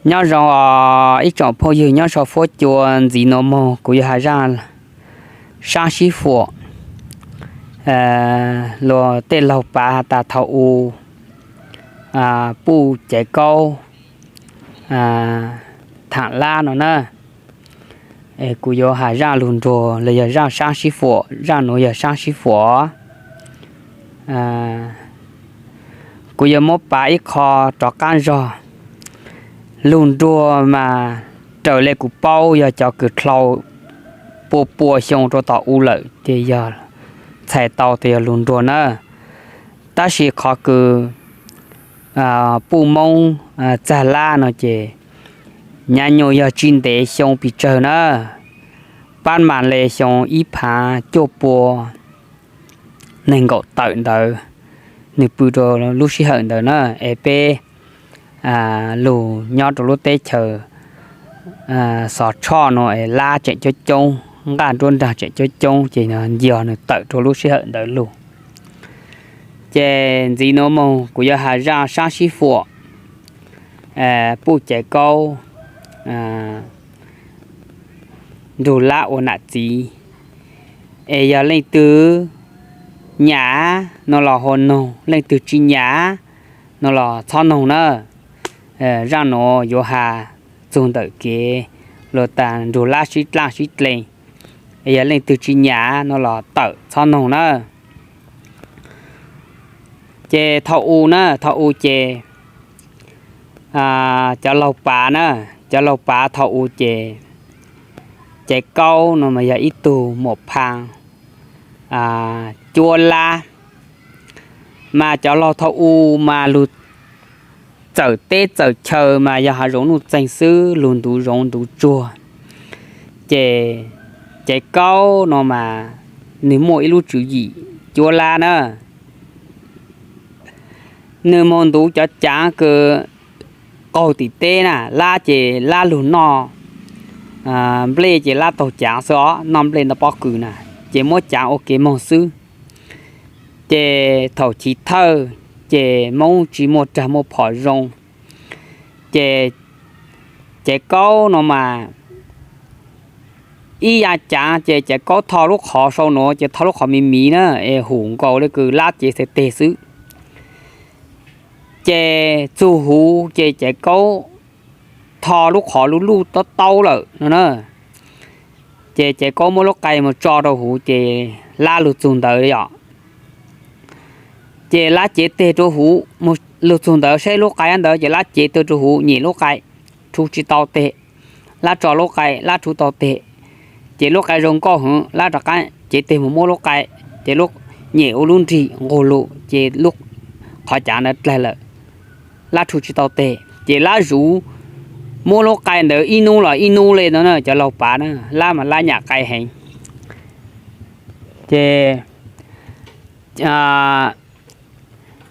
Nyob zoo os ib tsoom phooj ywg nyob sau fuab cua, ntxiv nuav moog kuv yuav has zaaj saab sib fuam. Luag tej laug pav has tas thaum u Puj Caiv Kaub thaam lab no na, kuv yuav has zaaj lug nruag los yog zaaj saab sib fuam, zaaj nuav yog saab sib fuam. Kuv yuav muab pav ib qho rov qaab zog. Lug nruag mas raws le kuv paub yog cov kws dlhau pua pua xyoo rua tom u lawm ces yog txhais tau tas yog lug nruag na. Tab sis qhov kws Puj Moob txag lab no ces nyav nyuas yog tsi ntev xyoo pes tsawg na, pab mas le xyoo ib phaav cuaj pua neeg nkaum tawm ntawd, nwg pw rua lub sij hawm ntawd na. Es peb lug nyob rua lub teb chaws Xov Tshoj no es lab tseem coob coob, nqaj nruab nraag tseem coob coob ces yog nwg tawm rua lub sij hawm ntawd lug. Ces ntxiv nuav moog kuv yuav has zaaj saab sib fuam Puj Caiv Kaub nrug lab ua nam txiv. Es yog leej twg nyam no los ho noog, leej twg tsi nyam no los txhob noog na. Zaaj nuav yuav has txug ntawm kev luag tas nrug lab sib dlaaj sib dleeg. Es yog leej twg tsi nyam no los tawm txhob noog na. Ces thaum u na, thaum u ces cov laug pav na, cov laug pav thaum u ces Caiv Kaub no mas yog ib tug muam phaa cuab lab. Mas cov laug thaum u mas lug txawm teb txawm chaw mas yog hav zoov nuj txeeg xwb, lug ntuv zoov ntuv tsuag. Ces Caiv Kaub no mas nwg muaj ib lub tswv yim cuab lab na. Nwg moog ntuv cov caav kws qaug tim teb na, lab ces lab lug noj nplej ces lab taug caav xwb os, noj nplej ntau pob kws na, ces muab caav ua kev moog xwb. Ces thaum chiv thawj ces Moob tsi muaj rag muaj phom zoo, ces Caiv Kaub no mas ib yaam caav ces Caiv Kaub tho lub qhov sau nuav ces tho lub qhov miv miv na, es hum nkaus le kws lab cev xav teg xwb. Ces txug huv ces Caiv Kaub tho lub qhov luj luj taub taub lawm no na. Ces Caiv Kaub muab lub qai mus tso rau huv ces lab lug txug ntawd yom. Ces lab cev teg rua huv, lug txug ntawd saib lub qai ntawd ces lab cev teg rua huv nyem lub qai, rhu tsi tau teg. Lab tso lub qai, lab rhu tau teg. Ces lub qai zoo nkauj heev, lab rov qab cev teg mus muab lub qai, ces nyem ua lub nrig nqug lug ces lub qhov caav ntawd dlaig lawm, lab rhu tsi tau teg. Ces lab zuv muab lub qai ntawd ib nub los ib nub le no na, cov laug pav na, lab mas lab nyam qai heev. Ces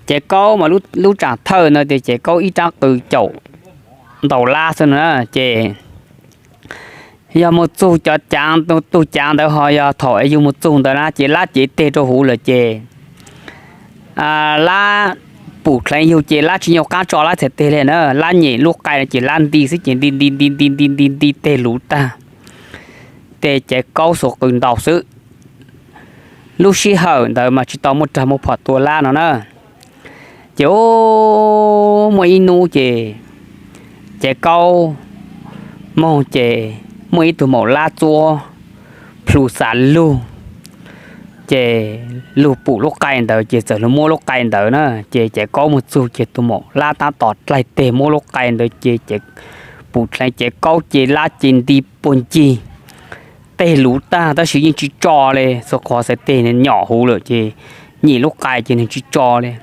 Caiv Kaub mas lub tsaam thawj no tias Caiv Kaub ib raab qws caum ntaus lab xwb no na. Ces yog mus txug cov caav, tug caav ntawd ho yog thaum yug mus txug ntawd na ces lab cev teg rua huv lawm ces lab pum dleev yug ces lab tsi nyuaj qab tso lab txhais teg le na, lab nyem lub qai ces lab nti xwb ces nti nti nti nti nti nti nti teg luv tag, ces Caiv Kaub xuas qws ntaus xwb. Lub sij hawm ntawd mas tsi tau muaj rag muaj phom tua lab no na. Ces muaj ib hnub ces Caiv Kaub moog ces muaj ib tug maum lab txuab plhu xav lug, ces lug pum lub qai ntawd ces txawm lug muab lub qai ntawd na. Ces Caiv Kaub moog txug ces tus maum lab tab tom dlaig teg muab lub qai ntawd ces pum dleev Caiv Kaub ces lab ces nti puag ncig, teg luv tag tab sis yeej tsi tso le, xuas qhov xav teg nyom huv lawm ces nyem lub qai ces nwg tsi tso le.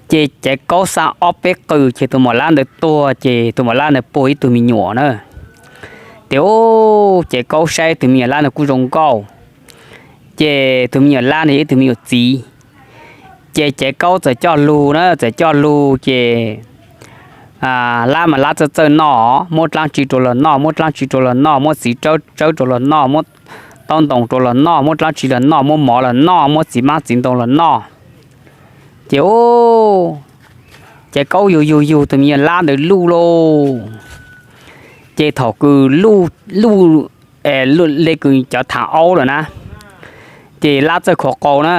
Ces Caiv Kaub xa ob peb qws ces tus maum lab ntawd tuag ces tus maum lab ntawd puag ib tug me nyuam na. Ces Caiv Kaub saib tus me nyuam lab ntawd kuj zoo nkauj, ces tus me nyuam lab ntawd yog ib tug me nyuam txiv. Ces Caiv Kaub txawm coj lug na, txawm coj lug ces lab mas lab txawj txawj noj, muab dlaab tsi rau luag noj, muab dlaab tsi rau luag noj, muab txiv tsawb rau luag noj, muab taub ntoo rau luag noj, muab dlaab tsi luag noj, muab mov luag noj, muab txiv maab txiv ntoo luag noj. Ces Caiv Kaub yug yug yug tus me nyuam lab ntawd luj lauj. Ces thaum kws luj, luj, le kws cov thav aub lawm na, ces lab txawj khov qau na.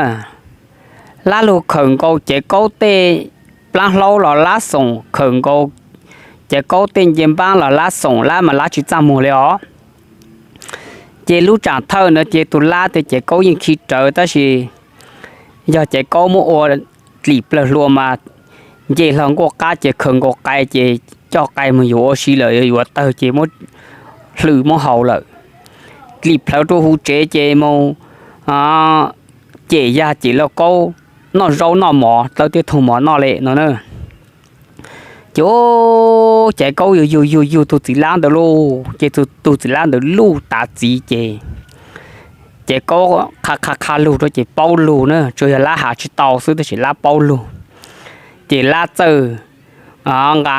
Lab lug khawm nkaus Caiv Kaub tej plaab hlaub los lab xoom, khawm nkaus Caiv Kaub tej nce npaab los lab xoom, lab mas lab tsi txaj muag le os. Ces lub tsaam thawj ntawd ces tus lab tes Caiv Kaub yeej khi rawv, tab sis yog Caiv Kaub muab ua dlim plawg hlua mas nce hlo nkuaj qab ces khaws nkaus qai ces coj qai moog yuav ua si lawm, yuav tawg ces muab hlwm muab haus lawm. Dlim plawg rua huv tsev ces moog cem yag cem lauj kaub, noj zaub noj mov dlawb tej thooj mov noj le no na. Ces Caiv Kaub yug yug yug yug tus txiv lab ntawd lauj, ces tus txiv lab ntawd luj tav txiv ces Caiv Kaub qha qha qha lug rua ces paub lug na, tsuas yog lab has tsi tau xwb tab sis lab paub lug. Ces lab txawj nqa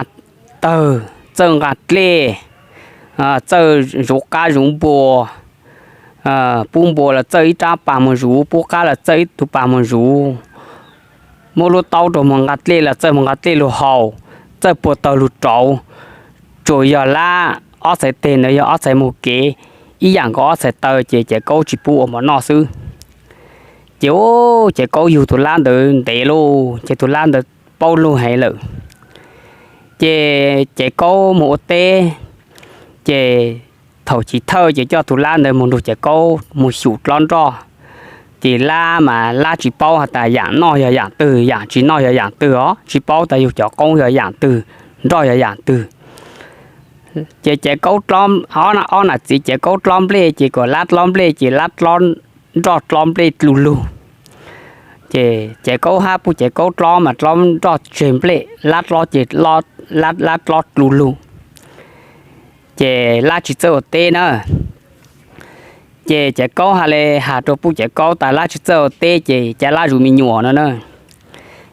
tawg, txawj nqa dlej, txawj zuv qab zuv npua, pub npua los txawj ib rab pas moog zuv, pub qab los txawj ib tug pas moog zuv, muab lub taub rua moog nqa dlej los txawj moog nqa dlej lug haus, txawj puag tawg lug rauv. Tsuas yog lab ob txhais teg ntawd yog ob txhais moog kev, ib yaam nkaus ob txhais taw ces Caiv Kaub tsi pub ua mov noj xwb. Ces Caiv Kaub yug tus lab ntawd ntev lauj, ces tus lab ntawd paub lug heev lawm. Ces Caiv Kaub moog ua teb, ces thaum chiv thawj ces coj tus lab ntawd moog nrug Caiv Kaub moog xyum dlob nroj. Ces lab mas lab tsis paub has tas yaam noj yog yaam twg, yaam tsis noj yog yaam twg os, tsis paub tas yug cov qoob yog yaam twg, nroj yog yaam twg. Ces Caiv Kaub, ob nam txiv Caiv Kaub dlob nplej ces kom lab dlob nplej ces lab dlob nroj dlob nplej dlu lug. Ces Caiv Kaub hab Puj Caiv Kaub dlob mas dlob nroj tseg nplej, lab dlob ces, lab dlob dlu lug. Ces lab tsis txawj ua teb na. Ces Caiv Kaub has le has rua Puj Caiv Kaub tas lab tsis txawj ua teb ces ca lab zuv me nyuam no na.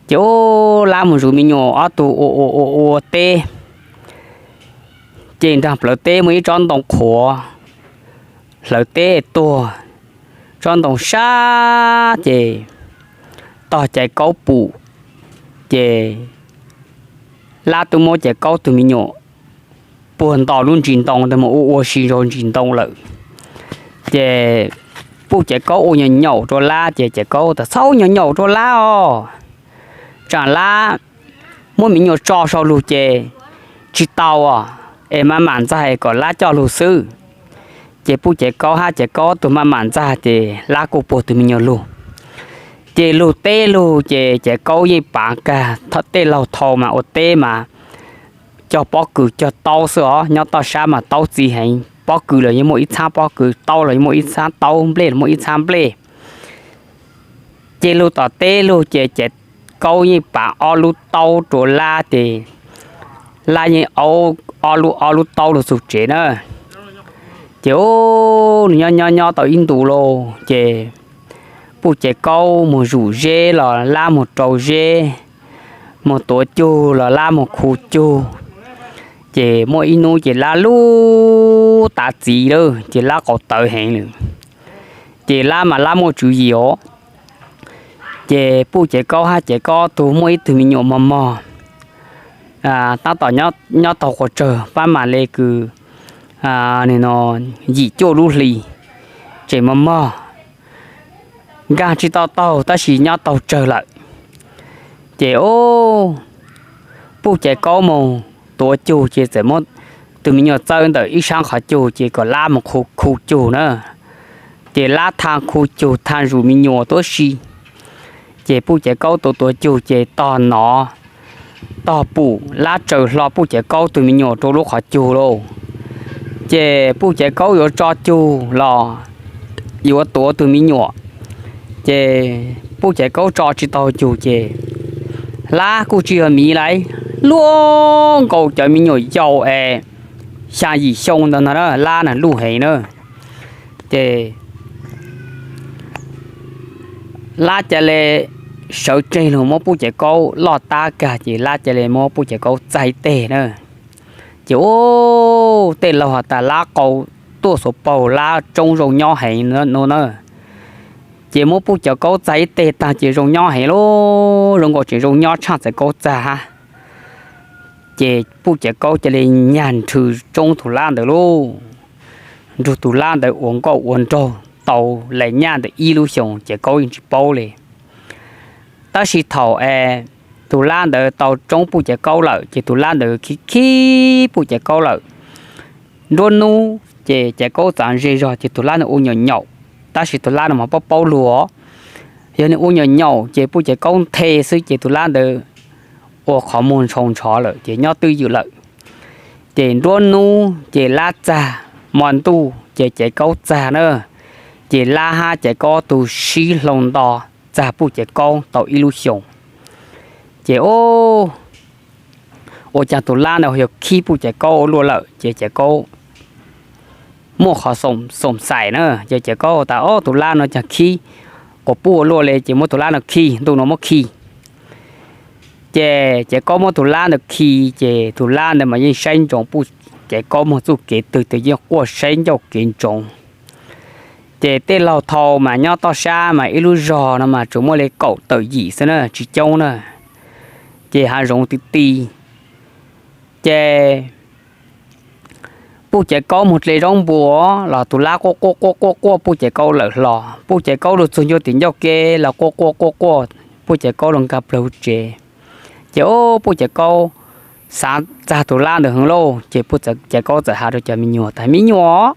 Ces ub, lab moog zuv me nyuam ob tug ua ua ua ua teb. Ces nraag plawv teb muaj ib tsob ntoo qhuav, hlawv teb tuag, tsob ntoo sab ces tog Caiv Kaub pum. Ces lab tub muab Caiv Kaub tug me nyuam puag nto lub ntsis ntoo ntawd moog ua ua si rua ntsis ntoo lawm. Ces Puj Caiv Kaub ua nyaum nyaum rua lab ces Caiv Kaub tas txhob ua nyaum nyaum rua lab os, tsaam lab muab me nyuam tso sau lug ces tsis tau os, es maj mam ntxaig kom lab coj lug xwb. Ces Puj Caiv Kaub hab Caiv Kaub tug maj mam ntxaig ces lab kuj puag tug me nyuam lug. Ces lug teb lug ces Caiv Kaub yeej pav kag tej laug thaus mas ua teb mas cog pob kws cog taub xwb os, nyob toj sab mas taub txi heev, pob kws los yeej muaj ib txhab pob kws, taub los yeej muaj ib txhab taub, nplej los muaj ib txhab nplej. Ces lug tom teb lug ces Caiv Kaub yeej pav ob lub taub rua lab ces lab yeej aub ob lub, ob lub taub lug txug tsev na. Ces ub, nws nyob nyob nyob tau ib ntus lauj ces Puj Caiv Kaub moog zuj zeb los lab moog rau zeb, moog tuav cug los lab moog khu cug. Ces muaj ib nub ces lab lub tav txiv lawm ces lab qaug tawv heev lawm. Ces lab mas lab muaj tswv yim os. Ces Puj Caiv Kaub hab Caiv Kaub tug muaj ib tug me nyuam mog mog, tab tom nyob taug quas tsawg pab mam le kws yim cuaj lub hli, tseem mog mog, nkaag tsis tau taug tab sis nyob taug tsawg lawm. Ces ub, Puj Caiv Kaub moog tuav cug ces txawm muab tug me nyuam txawb ntawm ib saab qhov cug ces kom lab moog khu cug na. Ces lab tha khu cug tha zuj me nyuam tuab si. Ces Puj Caiv Kaub tuav tuav cug ces tog nov, tog pum, lab tsaws hlo Puj Caiv Kaub tug me nyuam rua lub qhov cug lauj. Ces Puj Caiv Kaub yuav tso cug los yuav tuav tug me nyuam, ces Puj Caiv Kaub tso tsis tau cug ces lab kuj tsis yog miv lauj, luaj nkaus cov me nyuam yaus es xya yim xyoo ntawd no, lab na luj heev na. Ces lab ca le sawv tseg lug muab Puj Caiv Kaub loj tab kag ces lab ca le muab Puj Caiv Kaub txaig teg na. Ces ub, tej laug has tas lab qau tuaj xuav paug lab tsoob zoo nyob heev no na. Ces muab Puj Caiv Kaub txaig ib teg tag ces zoo nyob heev lauj, zoo nkaus tseem zoo nyob tshaj Caiv Kaub txag hab. Ces Puj Caiv Kaub cia li nyag nrhw tsoob tus lab ntawd lauj. Nrug tus lab ntawd ua nkauj ua nraug tau lais nyaj ntawm ib lub xyoos Caiv Kaub yeej tsis paub li. Tab sis thaum es tus lab ntawd tau tsoob Puj Caiv Kaub lawm ces tus lab ntawd khib khib Puj Caiv Kaub lawm. Nruab hnub ces Caiv Kaub txav ze zog ces tus lab ntawd ua nyaum nyaum, tab sis tus lab no mas paub paub luag. Yog nws ua nyaum nyaum ces Puj Caiv Kaub nthe xwb ces tus lab ntawd ua qhov muag ntshau ntshov lawm ces nyob twj ywm lawm. Ces nruab hnub ces lab txag, hmo ntuj ces Caiv Kaub txag na, ces lab hab Caiv Kaub ob tug sib hloov nto txag Puj Caiv Kaub tau ib lub xyoos. Ces ua caag tus lab ntawd yog khib Puj Caiv Kaub ua luaj lawm ces Caiv Kaub muaj qhov xoom xais na, ces Caiv Kaub tas, Ob, tus lab no caag khib quas puj ua luaj li, ces muab tus lab no khi, ntuj no muab khi. Ces Caiv Kaub muab tus lab ntawd khi ces tus lab ntawd mas yeej saib ntsoov Puj Caiv Kaub moog txuj kev twg ces yeej quaj saib ncauj kev ntsoov. Ces tej laug thaus mas nyob toj sab mas ib lub zog no mas tsuas muaj li kaum tawm yim xwb na, tsis coob na, ces hav zoov ti ti. Ces Puj Caiv Kaub moog dle zaub npua los tus lab quaj quaj quaj quaj quaj Puj Caiv Kaub lawm hlo. Puj Caiv Kaub lug txug ncua tim ncauj ke los quaj quaj quaj quaj Puj Caiv Kaub lug nkaag plawg huv tsev. Ces ua Puj Caiv Kaub xaav txag tus lab ntawd heev lauj, ces Puj Caiv Kaub txawm has rua cov me nyuam tas, Me nyuam,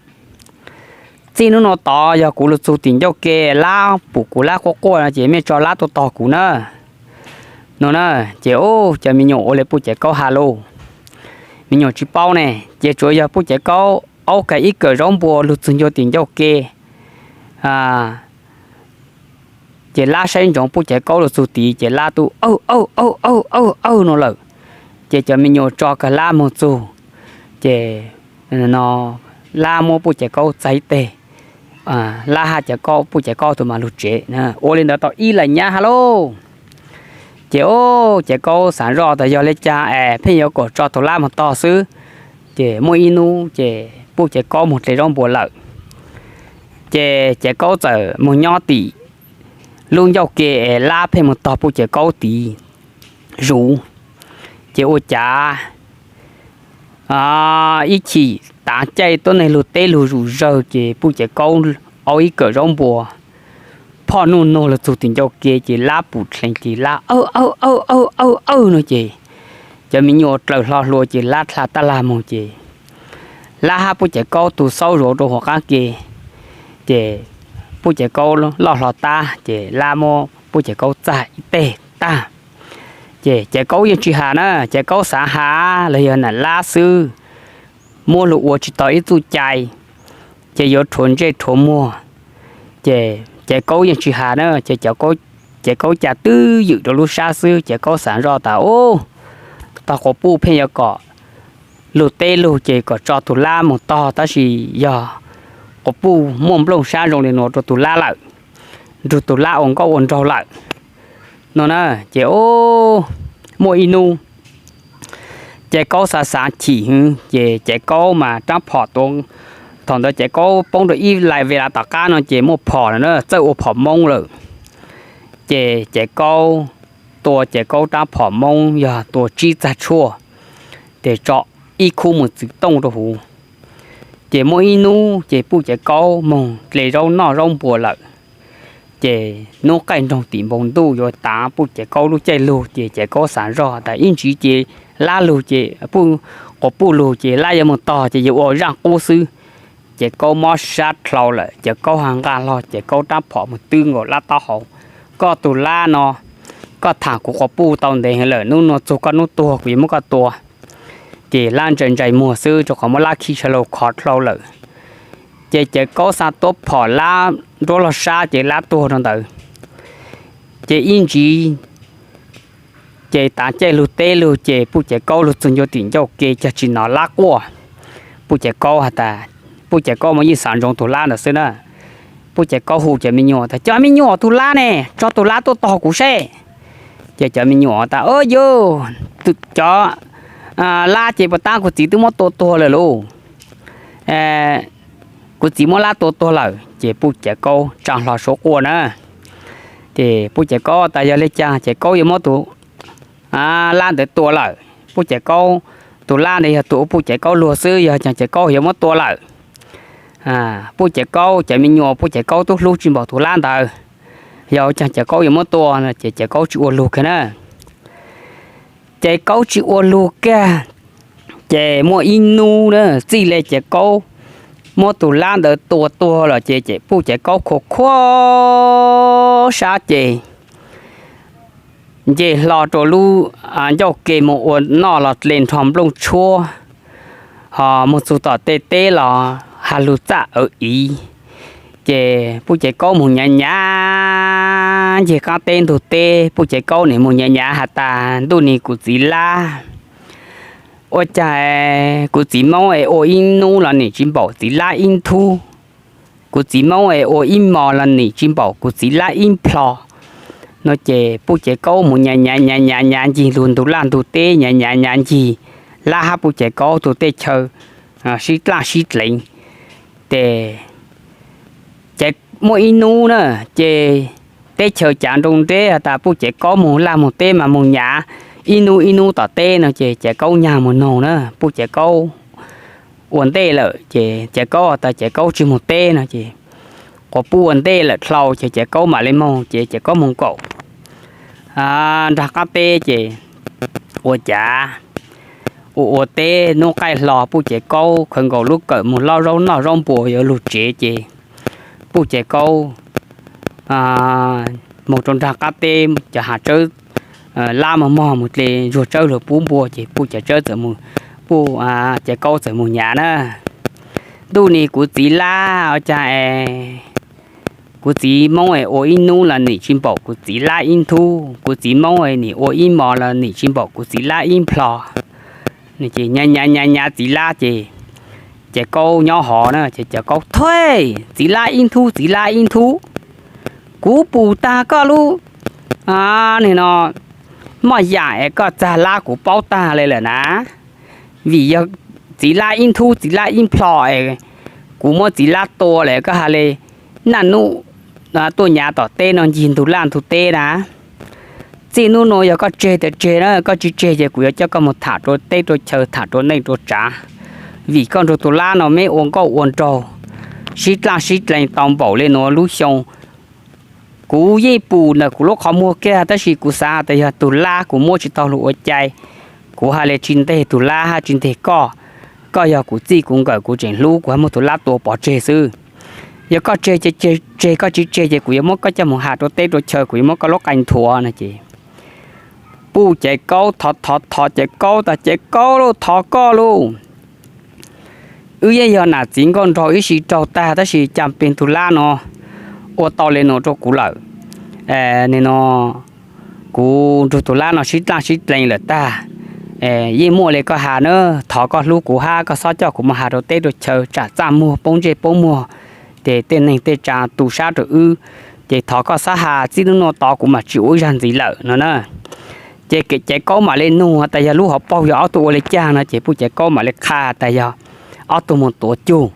txij nub no tod yog kuv lug txug tim ncauj ke lab pum kuv lab quaj quaj no ces mej tso lab tuaj tog kuv na, no na. Ces ua cov me nyuam ua li Puj Caiv Kaub has lauj. Me nyuam tsis paub ne, ces tsuav yog Puj Caiv Kaub aub kag ib kawm zaub npua lug txug ncua tim ncauj ke, ces lab saib ntsoov Puj Caiv Kaub lug txug tid ces lab tub awj awj awj awj awj awj no lawm. Ces cov me nyuam tso kag lab moog txug, ces no lab muab Puj Caiv Kaub txag ib teg, lab hab Puj Caiv Kaub tug mas lug tsev. Ua li ntawd tau ib lais nyab hab lauj. Ces ua Caiv Kaub xaav zoj tas yog li caag es pheej yuav kom tso tug lab moog tog xwb. Ces muaj ib nub ces Puj Caiv Kaub moog dle zaub npua lawm, ces Caiv Kaub txawm moog nyob tim lub ncauj ke es lab pheej moog tog Puj Caiv Kaub tid zuv. Ces ua cav ib chim tav caij tuab neeg lug teb lug zuj zawg ces Puj Caiv Kaub aub ib kawm zaub npua phoj nuj nuag lug txug tim ncauj ke ces lab pum dleev ces lab awj awj awj awj awj no ces cov me nyuam dlawm hlo hlua ces lab dlha tab lag moog ces lab hab Puj Caiv Kaub tug xaub zuav rua huv qaab ke. Ces Puj Caiv Kaub loj hlo tab ces lab muab Puj Caiv Kaub txag ib teg tag. Ces Caiv Kaub yeej tsis has na, Caiv Kaub xaav has los yog nam lab xwb, muab lug ua tsis tau ib txuj cai, ces yuav rhuav ntsej rhuav muag. Ces Caiv Kaub yeej tsis has na, ces Caiv Kaub ca twj ywm rua lub sab xwb. Caiv Kaub xaav zoj tas, Ub, tog quas puj pheej yuav kom lug teb lug ces kom tso tug lab moog tog, tab sis yog quas puj muaj nplooj sab zoo li nuav rua tug lab lawm, nrug tug lab ua nkauj ua nraug lawm, no na. Ces muaj ib nub Caiv Kaub xaav xaav chim heev ces Caiv Kaub mas raab phom tua, thaum ntawd Caiv Kaub poob rua ib lais ve lav tom qab no ces muaj phom lawm na, txawj ua phom moob lawm. Ces Caiv Kaub tua Caiv Kaub raab phom moob yog tua tsib txag tshuaj, ces tso ib khub mos txwv tooj rua huv. Ces muaj ib nub ces Puj Caiv Kaub moog dle zaub noj zaub npua lawm. Ces nub qaij nroog tim npoo ntuj yuav taav Puj Caiv Kaub lub caij lug ces Caiv Kaub xaav zog tas ib ntsis ces lab lug ces, quas puj lug ces lab yuav moog tog ces yuav ua zaaj qub xwb. Caiv Kaub mob sab dlhau lawm, Caiv Kaub ha nqaj hlo, Caiv Kaub raab phom moog twb nkaus lab taub hau. Koj tug lab no, koj tham kuv quas puj tau ntev heev lawm, nub nua txug koj nub tuag kuv yuav muab koj tua. Ces lab ntsais ntsais muag xwb rua qhov muab lab khib sawv laug khov dlhau lawm. Ces Caiv Kaub xa tuab phom lab nruab log sab ces lab tuag rau ntawd. Ces ib ntsis ces taav caij lug teb lug ces Puj Caiv Kaub lug txug ncua tim ncauj ke cag tsis nov lab quaj. Puj Caiv Kaub has tas, Puj Caiv Kaub mas yeej xaav ntsoov tug lab ntawd xwb na. Puj Caiv Kaub hu cov me nyuam tas, Cov me nyuam, tug lab ne, tso tug lab tuaj tog kuv seb. Ces cov me nyuam tas, Au yug, cov lab ces puas tab kuv txiv twb muab tua tuag lawm lauj. Kuv txiv muab lab tua tuag lawm. Ces Puj Caiv Kaub tsaa hlo suab quaj na. Ces Puj Caiv Kaub tas, Yog le caag Caiv Kaub yuav muab tug lab ntawd tua lawm? Puj Caiv Kaub tus lab ntawd yog tus uas Puj Caiv Kaub luag xwb, yog Caiv Kaub yuav muab tua lawm. Puj Caiv Kaub cov me nyuam Puj Caiv Kaub tub hlub tsis npaum tus lab ntawd, yog ua cas Caiv Kaub yuav muab tua no ces Caiv Kaub tsis ua lug kiag na. Caiv Kaub tsis ua lug kiag, ces muaj ib hnub na txij li Caiv Kaub muab tus lab ntawd tua tuag lawm ces Puj Caiv Kaub khua khua sab ces nce hlo rau lub ncauj ke mus ua noj los dle nrho nplooj tshuab, ho mus txug tom tej teb los has lug txaj awv iv. Ces Puj Caiv Kaub mus nyav nyav ncig qaab teb ntug teb, Puj Caiv Kaub nim mus nyav nyav has tas ntuj nim kuv txiv lab, ua cas kuv txiv Moob es ua ib hnub los nim tsis npaum txiv lab ib hnub, kuv txiv Moob es ua ib hmo los nim tsis npaum kuv txiv lab ib plho no ces Puj Caiv Kaub mus nyav nyav nyav nyav nyav ncig lug ntug laj ntug teb, nyav nyav nyav ncig lab hab Puj Caiv Kaub tug teb chaws sib dlaj sib dleev. Ces muaj ib hnub na, ces teb chaws cav nroo nteb has tas Puj Caiv Kaub mus laj mus teb mas mus nyav ib hnub ib hnub tom teb no ces Caiv Kaub nyag mus noog na, Puj Caiv Kaub ua ntej lawm ces Caiv Kaub has tas Caiv Kaub tsis mus teb no ces quas puj ua ntej lawm dlhau ces Caiv Kaub mam li moog ces Caiv Kaub mus nkaum nraag qaab teb ces ua cas ua ua teb nub qaij hlo Puj Caiv Kaub khawv nkaus lub kawm mus loj zaub noj zaub npua yuav lug tsev ces Puj Caiv Kaub moog rau nraag qaab teb cov hav tsawb lab mog mog mus dle ntsuag tsawb lug pub npua ces Puj Caiv Tsawb txawm mus, Puj Caiv Kaub txawm mus nyav na. Ntuj nim kuv txiv lab ua cas es kuv txiv Moob es ua ib hnub los nim tsis npaum kuv txiv lab ib hnub, kuv txiv Moob es nim ua ib hmo los nim tsis npaum kuv txiv lab ib plho. Nyav nyav nyav nyav txiv lab ces Caiv Kaub nyob hov na ces Caiv Kaub thuj, txiv lab ib hnub txiv lab ib hnub, kuv pum tag koj lub, nim no, moj yam es koj txag lab kuv paub tag li lawm na. Vim yog txiv lab ib hnub txiv lab ib plho es kuv muab txiv lab tua lawm koj has li naj nub tuaj nyav tom teb no ncig ntug laj ntug teb na. Txij nub nuav yog koj tseg tas tseg na, koj tsis tseg ces kuv yuav coj koj mus tham rua teb rua chaw tham rua neej rua tsav. Vim koj nrug tus lab no meb ua nkauj ua nraug sib dlaj sib dlees tau npaum li nuav lub xyoo. Kuv yeej pum ntawm kuv lub qhov muag kiag tab sis kuv xav tas yog tug lab kuv muab tsis tau lug ua cai. Kuv has li tsis nteg tug lab hab tsis nteg koj. Koj yog kuv txij kuv nkawm kuv tseem hlub kuv hab muab tug lab tua pov tseg xwb. Yog koj tseg ces tseg, koj tsis tseg ces kuv yuav muab koj coj mus has rua teb rua chaw, kuv yuav muab koj lub qe nthuav no ces Puj Caiv Kaub thov thov thov Caiv Kaub tas Caiv Kaub lauj, thov koj lauj. Wb yeej yog nam txiv nkauj nraug ib sim raug tag tab sis cas peg tug lab no ua tau li nuav rua kuv lawm. Nim no kuv nrug tug lab no sib dlaj sib dlees lawm tag. Yeej muaj li koj has na, thov koj hlub kuv hab koj xob coj kuv mus has rua teb rua chaw tsam txaj muag poob ntsej poob muag, ces tej neeg tej tsav tu sab rua wb. Ces thov koj xob has, txij nub nuav tod kuv mam tsis ua ib zag ntxiv lawm no na. Ces Caiv Kaub mam li nug tas yog lub hauv paug yog ob tug ua li cas no ces Puj Caiv Kaub mam li qha tas yog ob tug mus tuav cug.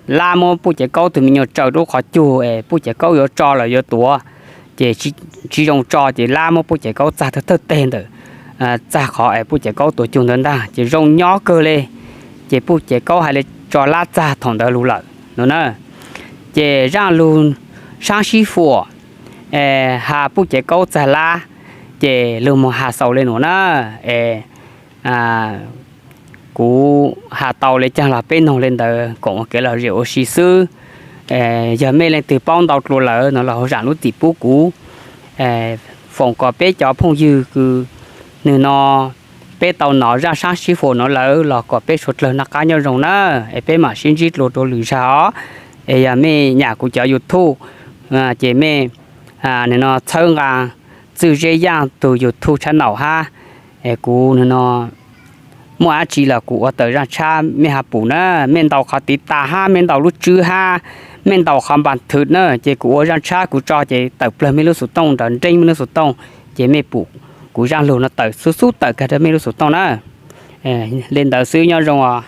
Lab muab Puj Caiv Kaub tug me nyuam tsaws rua qhov cug es Puj Caiv Kaub yuav tso los yuav tuav, ces tsis zoo tso ces lab muab Puj Caiv Kaub txag thawj thawj teg ntawm txag qhov es Puj Caiv Kaub tuav cug ntawd ntag ces zoo nyob kawg li. Ces Puj Caiv Kaub hais li tso lab txag thaum ntawd lug lawm no na. Ces zaaj lug saab sib fuam has Puj Caiv Kaub txag lab, ces lug mus has xaus li nuav na. Es kuv has tau li caag los peb noog li ntawd koom ua kev lom zem ua si xwb. Yog mej leej twg paub ntau dlua lawm no los ho zam lub txim pub kuv. Foom kom peb cov phooj ywg kws nwg no peb tau nov zaaj saab sib fuam nuav lawm los kom peb suav dlawg noj qab nyob zoo na. Es peb mam sib ntsib dlua rua lwm zag os. Es yog mej nyam kuv cov YouTube ces mej nim no txhawb nqaa Txwj Zeb Yaaj tug YouTube channel hab. Es kuv nim no muaj dab tsi los kuv ua tawm zaaj tshab mej ha pum na. Mej ntaus qhov tiv tas hab mej ntaus lub tswb hab mej ntaus qhov npa thwv na ces kuv ua zaaj tshab kuv tso ces tawm plawg mej lub xuv tooj, nrawm nreeb mej lub xuv tooj, ces mej pum kuv zaaj lug no tawm xub xub tawm kag rua mej lub xuv tooj na. Li ntawd xwb, nyob zoo os.